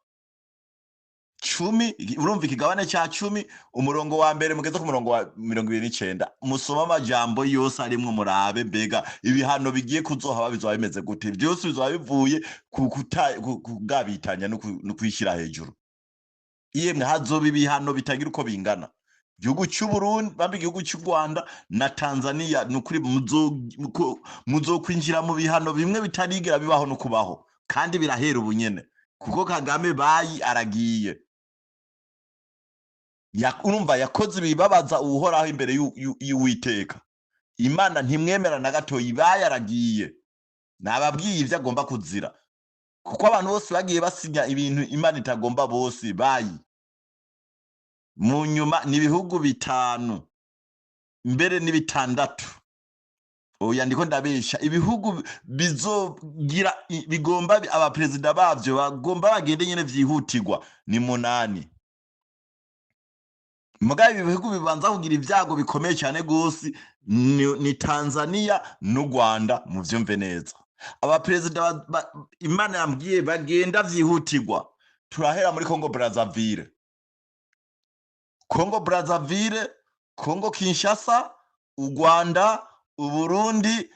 10, urumva ikigabane cya 10, umurongo wa mbere mugeze ku murongo wa 29. Musome amajambo yose arimwo, murabe mbega ibihano bigiye kuzohaba bizoba bimeze gute. Byose bizoba bivuye ku kugabitanya no kwishyira hejuru. Yemwe, hazoba ibihano bitagira uko bingana. Igihugu cy'u Burundi bambe igihugu cy'u Rwanda na Tanzania, ni ukuri muzokwinjira mu bihano bimwe bitarigera bibaho no kubaho, kandi birahera ubunyene, kuko Kagame bayi aragiye. Urumva yakoze ibibabaza Uhoraho imbere y'Uwiteka. Imana ntimwemera na gatoyi, bayaragiye. Nababwiye ivyo agomba kuzira, kuko abantu bose bagiye basinya ibintu Imana itagomba, bose bayi. Mu nyuma ni ibihugu 5 mbere ni 6. Oya, ndiko ndabesha. Ibihugu bizogira bigomba abaperezida bavyo bagomba bagende nyene vyihutirwa ni 8. Mugabo ibi bihugu bibanza kugira ibyago bikomeye cyane gose ni Tanzania n'u Rwanda. Muvyumve neza, abaperezida Imana yambwiye bagenda vyihutirwa, turahera muri Congo Brazzaville, Congo Brazzaville, Congo Kinshasa, u Rwanda, Uburundi,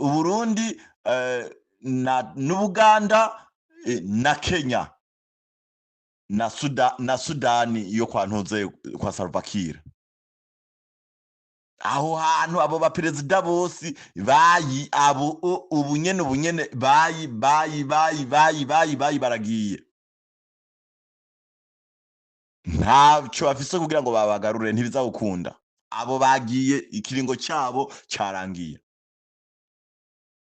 Uburundi na n'Ubuganda, na Kenya na Sudani yo kwa Ntuze, kwa Salva Kiir. Aho hantu abo baperezida bose bayi abo ubunyene ubunyene bayi bayi bayi bayi bayi bayi baragiye, ntacyo bafise kugira ngo babagarure, ntibizagukunda. Abo bagiye, ikiringo cyabo cyarangiye.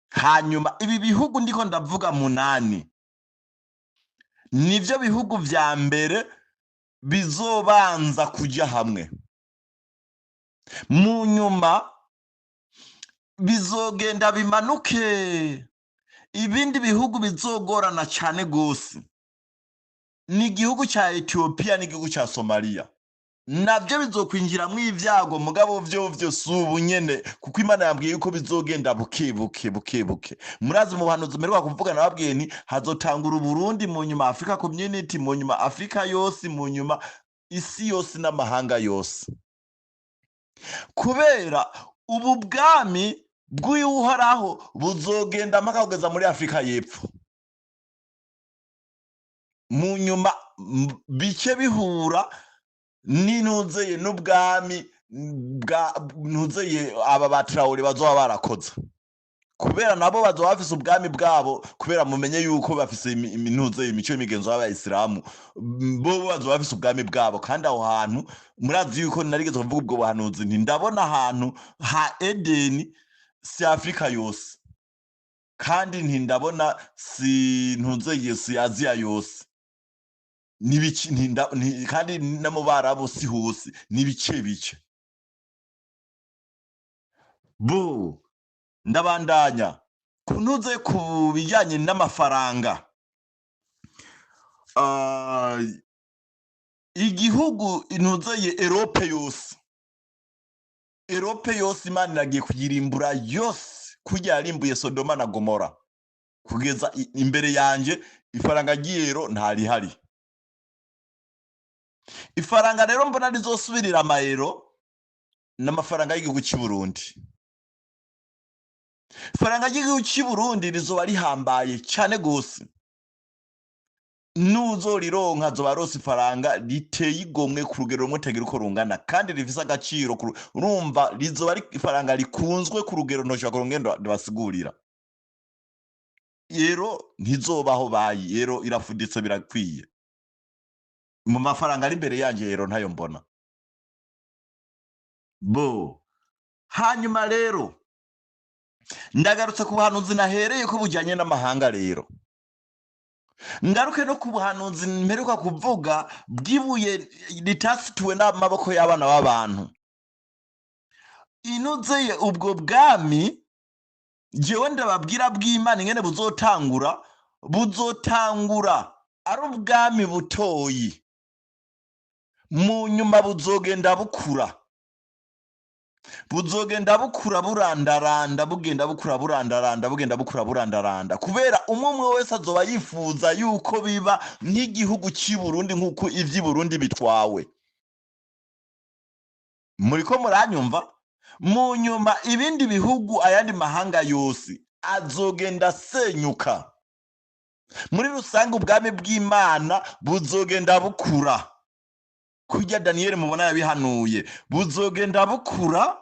Hanyuma ibi bihugu ndiko ndavuga 8 nivyo bihugu vya mbere bizobanza kujya hamwe. Mu nyuma bizogenda bimanuke. Ibindi bihugu bizogorana cyane gose ni igihugu cya Ethiopia n'igihugu cya Somalia, nabyo bizokwinjiramwo ibyago. Mugabo vyo vyo si ubu nyene, kuko Imana yambwiye yuko bizogenda buke buke buke buke. Murazi mu buhanuzi mperuka kuvuga, nababwiye nti hazotangura Uburundi, mu nyuma Africa Community, mu nyuma Afrika yose, mu nyuma isi yose n'amahanga yose, kubera ubu bwami bw'Uhoraho buzogenda mpaka kugeza muri Afrika y'Epfo. Mu nyuma bice bihura n'intuzeye n'ubwami bwa ntuzeye aba ba Traoré bazoba barakoze, kubera nabo bazoba bafise ubwami bwabo, kubera mumenye yuko bafise intuzeye imico y'imigenzo y'abayisilamu. Bo bazoba bafise ubwami bwabo. Kandi aho hantu murazi yuko narigeze kuvuga ubwo buhanuzi, nti ndabona ahantu ha Edeni, si Afrika yose, kandi nti ndabona si ntuzeye si Aziya yose, nibice kandi no mu Barabu si hose, nibice bice. Bo ndabandanya kunuze ku bijyanye n'amafaranga. Igihugu intuzeye Europe yose, Europe yose Imana iragiye kuyirimbura yose kurya yarimbuye Sodoma na Gomora. Kugeza imbere yanje ifaranga ry'iyero ntarihari. Ifaranga rero mbona rizosubirira amayero n'amafaranga y'igihugu cy'u Burundi. Ifaranga ry'igihugu cy'u Burundi rizoba rihambaye cyane gose, nuzorironka azoba aronse ifaranga riteye igomwe ku rugero rumwe utagira uko rungana, kandi rifise agaciro urumva rizoba ari ifaranga rikunzwe ku rugero ntoshobora kuronka ndabasigurira. Ero ntizobaho bayi, ero irafuditse birakwiye. Mu mafaranga ari imbere yanje ero ntayo mbona. Bo hanyuma rero ndagarutse ku buhanuzi nahereye ko bujyanye n'amahanga. Rero ngaruke no ku buhanuzi mperuka kuvuga bw'ibuye ritasituwe n'amaboko y'abana b'abantu. Inuzeye ubwo bwami jewe ndababwira bw'Imana ingene buzotangura, buzotangura ari ubwami butoyi, mu nyuma buzogenda bukura, buzogenda bukura burandaranda, bugenda bukura burandaranda, bugenda bukura burandaranda, kubera umwe umwe wese azoba yifuza yuko biba nk'igihugu cy'i Burundi, nk'uko ivy'i Burundi bitwawe. Muriko muranyumva? Mu nyuma ibindi bihugu, ayandi mahanga yose azogenda asenyuka. Muri rusange ubwami bw'Imana buzogenda bukura kurya Daniyeli mubona yabihanuye, buzogenda bukura.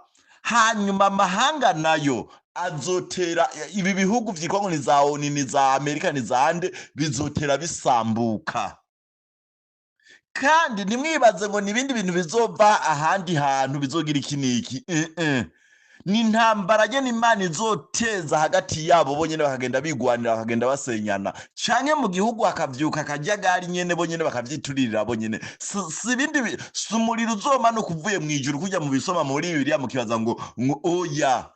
Hanyuma amahanga nayo azotera, ibi bihugu vyitwa ngo ni za ONU, ni za Amerika, ni za nde, bizotera bisambuka. Kandi ntimwibaze ngo ni ibindi bintu bizova ahandi hantu bizogira iki n'iki. Ni intambara nyene Imana izoteza hagati yabo bonyene, bakagenda bigwanira, bakagenda basenyana, canke mu gihugu hakavyuka akajagari nyene, bonyene bakavyiturira bonyene. Si ibindi si umuriro uzomanuka uvuye mw'ijuru kuja mu bisoma muri Bibiliya mukibaza ngo oya.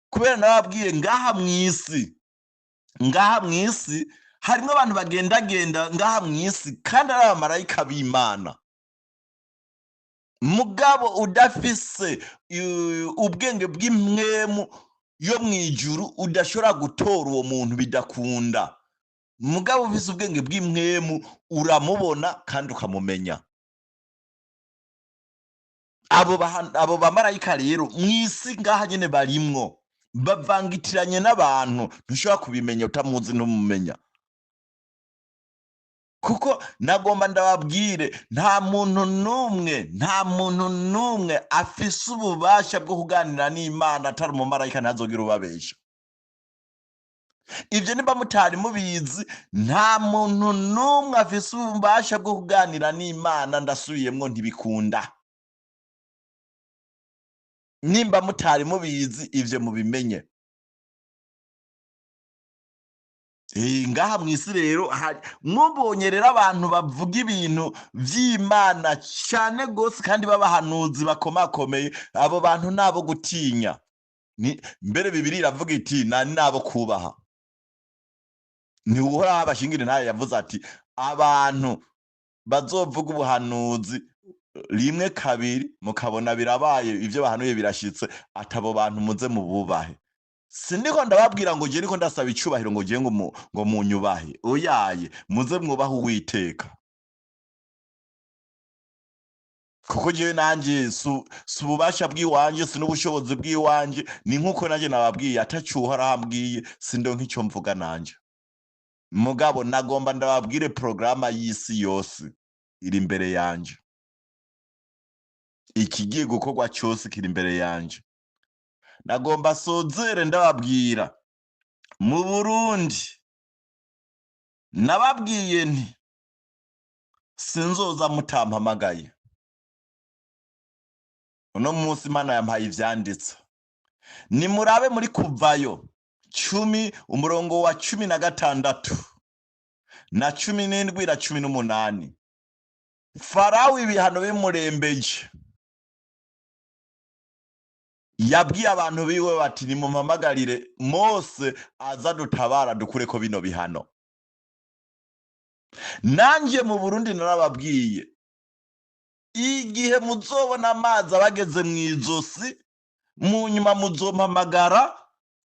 Kubera nababwiye ngaha mw'isi, ngaha mw'isi harimwo abantu bagendagenda ngaha mw'isi kandi ari abamarayika b'Imana. Mugabo udafise ubwenge bw'impwemu yo mw'ijuru udashobora gutora uwo muntu, bidakunda. Mugabo ufise ubwenge bw'impwemu uramubona kandi ukamumenya. Abo bamarayika rero mw'isi ngaha nyene barimwo, bavangitiranye n'abantu, ntushobora kubimenya utamuzi, ntumumenya. Kuko nagomba ndababwire, nta muntu n'umwe, nta muntu n'umwe afise ububasha bwo kuganira n'Imana atari umumarayika, ntazogira ubabesha. Ivyo nimba mutari mubizi, nta muntu n'umwe afise ububasha bwo kuganira n'Imana, ndasubiyemwo, ntibikunda. Nimba mutari mubizi ivyo mubimenye. Ngaha mw'isi rero mubonye rero abantu bavuga ibintu vy'Imana cane gose kandi b'abahanuzi bakomakomeye, abo bantu nabo gutinya. Ni mbere Bibiliya iravuga iti nani nabo kubaha. Ni Uhoraho abashingire naye yavuze ati abantu bazovuga ubuhanuzi rimwe kabiri mukabona birabaye, ivyo bahanuye birashitse, atabo bantu muze mububahe. Sindiko ndababwira ngo je niko ndasaba icubahiro ngo je ngo munyubahe, oyaye, muze mwubahe Uwiteka. Kuko jewe nanje si ububasha bw'iwanje, si n'ubushobozi bw'iwanje, ni nkuko nanje nababwiye ataco Uhoraho ambwiye sindonka ico mvuga nanje. Mugabo nagomba ndababwire programa y'isi yose iri imbere yanje, ikigiye gukorwa cyose kiri imbere yanje. Nagomba sozere ndababwira mu Burundi nababwiye nti sinzoza mutampamagaye. Uno munsi Imana yampaye ivyanditse, nimurabe muri Kuvayo 10 umurongo wa 16 na 17 na 18. Farawo ibihano bimurembeje yabwiye abantu biwe bati nimumpamagarire Mose aza dutabara dukureko bino bihano. Nanje mu Burundi narababwiye igihe muzobona amazi abageze mw'izosi, mu nyuma muzompamagara,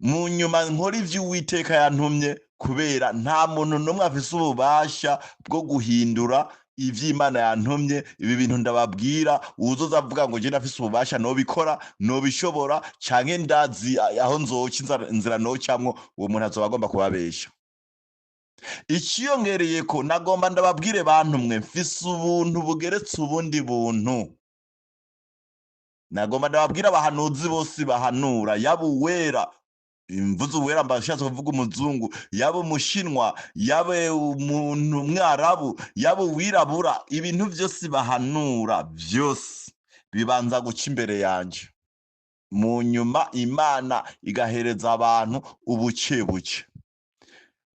mu nyuma nkora ivyo Uwiteka yantumye, kubera nta muntu n'umwe afise ububasha bwo guhindura ivyo Imana yantumye. Ibi bintu ndababwira, uwuzoza avuga ngo je ndafise ububasha nobikora, nobishobora, canke ndazi aho nzoca inzira nocamwo, uwo muntu azoba agomba kubabesha. Iciyongereyeko nagomba ndababwire bantu mwe, mfise ubuntu bugeretse ubundi buntu. Nagomba ndababwire abahanuzi bose bahanura, yaba uwera, imvuze uwera mbashatse kuvuga umuzungu, yaba umushinwa, yaba umuntu umwarabu, yaba uwirabura, ibintu vyose bahanura vyose bibanza guca imbere yanje. Mu nyuma Imana igahereza abantu ubuce buce.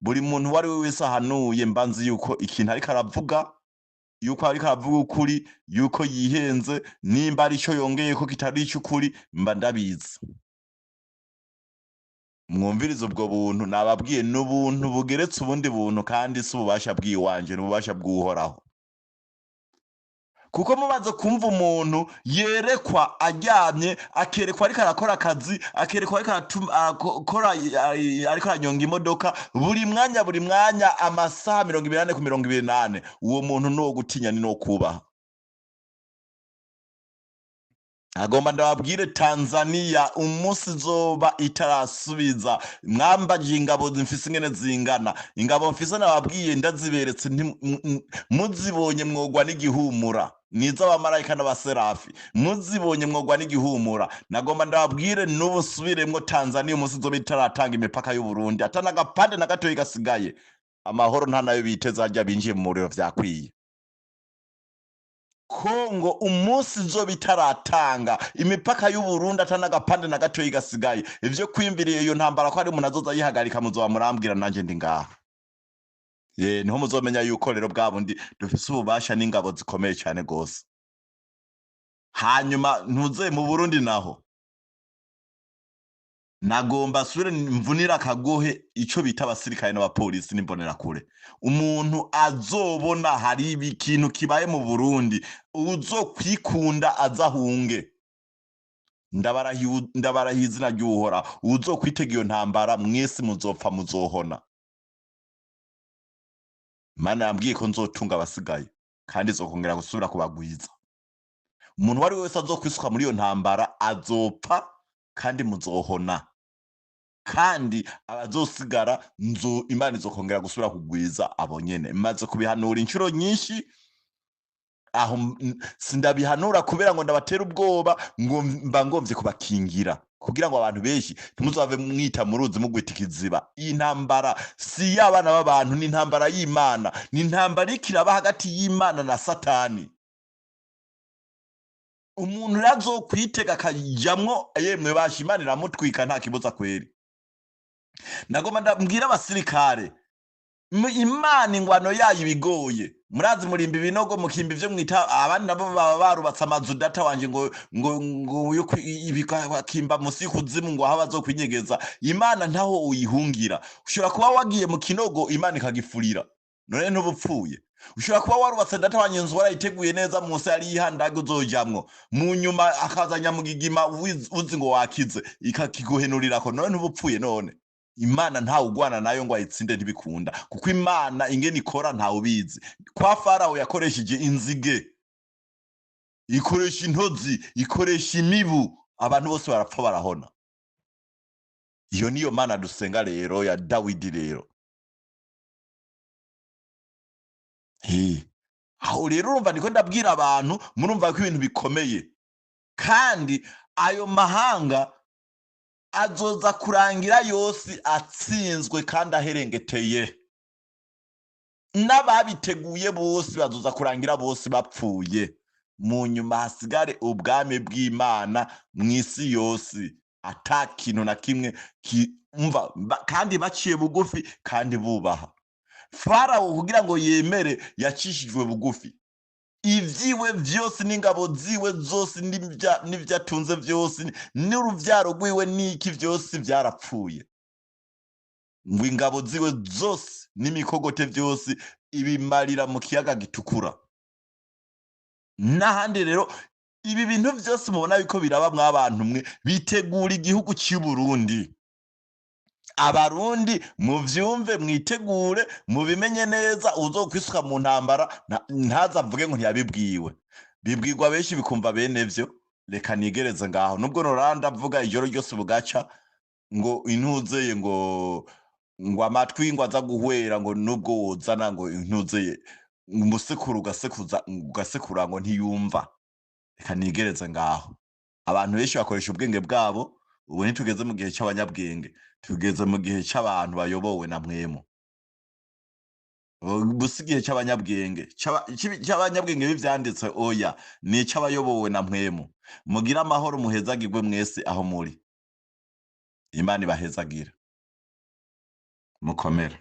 Buri muntu uwo ari we wese ahanuye mba nzi yuko ikintu ariko aravuga, yuko ariko aravuga ukuri, yuko yihenze, nimba ari ico yongeye ko kitari ic'ukuri, mba ndabizi. Mwumvirize ubwo buntu nababwiye, n'ubuntu bugeretse ubundi buntu, kandi si ububasha bw'iwanje, n'ububasha bw'Uhoraho. Kuko mumaze kumva umuntu yerekwa aryamye, akerekwa ariko arakora akazi, akerekwa ariko arakora, ariko aranyonga imodoka, buri mwanya, buri mwanya, amasaha mirongo ibiri n'ane ku mirongo ibiri n'ane, uwo muntu ni uwo gutinya, ni n'uwo kubaha. Agomba ndababwire Tanzania umunsi izoba itarasubiza, mwambaje ingabo mfise ingene zingana, ingabo mfise nababwiye ndaziberetse, muzibonye mwogwa n'igihumura, niza abamarayika n'abaserafi, muzibonye mwogwa n'igihumura. Nagomba ndababwire n'ubu nsubiremwo, Tanzania umunsi izoba itaratanga imipaka y'u Burundi, ata n'agapande na gatoyi gasigaye, amahoro nta nayo biteze, harya binjiye mu muriro vyakwiye. Kongo umunsi izoba itaratanga imipaka y'Uburundi ata n'agapande na gatoyi gasigaye, ivyo kwiyumviriye iyo ntambara ko ari umuntu azoza yihagarika, muzoba murambwira nanje ndi ngaha. Ye, niho muzomenya yuko rero bwa bundi dufise ububasha n'ingabo zikomeye cyane gose. Hanyuma ntuze mu Burundi naho nagomba sure mvunira akagohe ico bita abasirikare n'abapolisi n'imbonerakure. Umuntu azobona hari ikintu kibaye mu Burundi, uzokwikunda azahunge. Ndabarahiye izina ry'Uhoraho, uzokwitega iyo ntambara mwese muzopfa muzohona. Imana yambwiye ko nzotunga abasigaye kandi izokongera gusubira kubagwiza. Umuntu uwo ari we wese azokwisuka muri iyo ntambara azopfa kandi muzohona, kandi abazosigara nzo Imana izokongera gusubira kugwiza abo nyene. Maze kubihanura inshuro nyinshi, aho sindabihanura kubera ngo ndabatera ubwoba, ngo mba ngomvye kubakingira kugira ngo abantu benshi ntimuzave mwita mu ruzi mugwita ikiziba. Iyi ntambara si y'abana b'abantu, ni intambara y'Imana, ni intambara iriko iraba hagati y'Imana na Satani. Umuntu rero azokwitega akajamwo, yemwe basha, Imana iramutwika nta kibuza kweri. Nagomba ndabwira abasirikare, Imana ingwano yayo ibigoye. Murazi murimba ibinogo mukimba ivyo mwita, abandi nabo baba barubatse amazu data wanje ngo yo bakimba musi y'ikuzimu ngo aho bazokwinyegeza. Imana ntaho uyihungira. Ushobora kuba wagiye mu kinogo Imana ikagifurira, none ntubupfuye. Ushobora kuba warubatse data wanje inzu warayiteguye neza, munsi yari yihandaga uzojamwo, mu nyuma akaza nyamugigima uzi ngo wakize ikakiguhenurirako, none ntubupfuye. None Imana ntawe ugwana nayo ngo ayitsinde, ntibikunda, kuko Imana ingene ikora ntawe ubizi. Kwa Farawo yakoresheje inzige, ikoresha intozi, ikoresha imibu, abantu bose barapfa barahona. Iyo niyo Mana dusenga rero ya Dawidi rero. Aho rero urumva niko ndabwira abantu, murumva ko ibintu bikomeye, kandi ayo mahanga azoza kurangira yose atsinzwe kandi aherengeteye, n'ababiteguye bose bazoza kurangira bose bapfuye. Mu nyuma hasigare ubwami bw'Imana mw'isi yose, ata kintu na kimwe umva, kandi baciye bugufi kandi bubaha Farawo. Kugira ngo yemere yacishijwe bugufi, ivyiwe vyose n'ingabo ziwe zose n'ivyo atunze vyose n'uruvyaro rwiwe n'iki vyose vyarapfuye. Ngo ingabo ziwe zose n'imikogote vyose ibimarira mu kiyaga gitukura n'ahandi. Rero ibi bintu vyose mubona yuko biraba mw'abantu mwe, bitegura igihugu cy'u Burundi. Abarundi muvyumve, mwitegure, mubimenye neza. Uzokwisuka mu ntambara ntazavuge ngo ntiyabibwiwe. Bibwirwa benshi bikumva bene vyo. Reka nigereze ngaho, nubwo noranda avuga ijoro ryose bugaca ngo intuzeye ngo amatwi ngo aza guhwera, ngo nubwo wozana ngo intuzeye umusekuru ugasekuza ugasekura ngo ntiyumva. Reka nigereze ngaho. Abantu benshi bakoresha ubwenge bwabo. Ubu ntitugeze mu gihe c'abanyabwenge, tugeze mu gihe c'abantu bayobowe na mwemu. Ubu si igihe c'abanyabwenge, c'abanyabwenge b'ivyanditswe, oya, ni ic'abayobowe na mwemu. Mugire amahoro, muhezagirwe mwese aho muri. Imana ibahezagire, mukomere.